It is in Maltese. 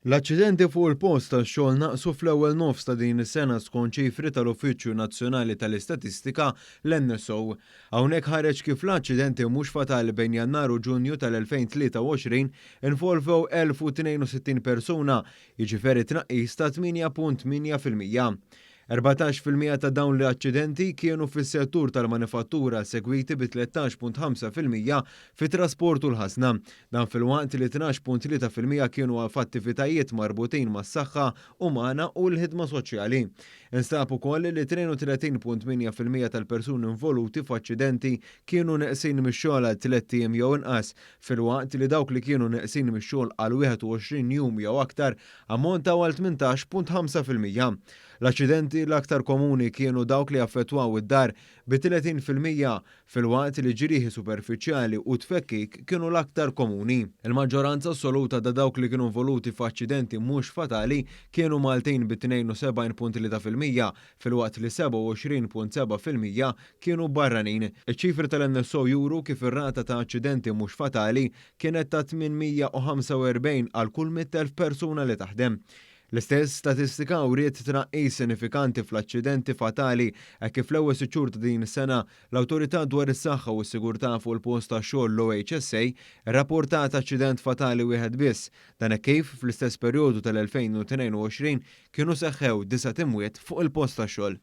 L-aċċidenti fuq il-post tax-xogħol naqsu fl-ewwel nofs ta' din is-sena skont ċifri tal-Uffiċċju Nazzjonali tal-Istatistika, l-NSO. Hawnhekk ħareġ kif l-aċċidenti mhux fatali bejn Jannar u Ġunju tal-2023 involvew 1,062 persuna, jiġifieri tnaqqis ta' 8.8%. 14% ta' dawn l-aċċidenti kienu fis-settur tal-manifattura segwiti bi 13.5% fit-trasport u l-ħażna. Dan filwaqt li 12.3% kienu f'attivitajiet marbutin mas-saħħa umana u l-ħidma soċjali. Instab ukoll li 32.8% tal-persuni involuti f'aċċidenti kienu neqsin mix-xogħol għal tlett ijiem jew inqas, filwaqt li dawk li kienu neqsin mix-xogħol għal 21 jum jew aktar ammontaw għal 18.5%. L-aċċidenti l-aktar komuni kienu dawk li affettwaw id-dar bi 30% filwaqt li ġrieħi superfiċjali u tfekkik kienu l-aktar komuni. Il-maġġoranza assoluta ta' dawk li kienu involuti f'aċċidenti mhux fatali kienu Maltin bi 72.3% filwaqt li 27.7% kienu barranin. Iċ-ċifri tal-NSO juru kif ir-rata ta' aċċidenti mhux fatali kienet ta' 845 għal kull 100,000 persuna li taħdem. L-istess statistika wriet tnaqqis sinifikanti fl-aċċidenti fatali hekk kif fl-ewwel sitt xhur ta' din is-sena l-Awtorità dwar is-Saħħa u s-Sigurtà fuq il-Post tax-Xogħol l-OHSA rrapportat aċċident fatali wieħed biss, dan hekk kif fl-istess perjodu tal-2022 kienu seħħew disat imwiet fuq il-post tax-xogħol.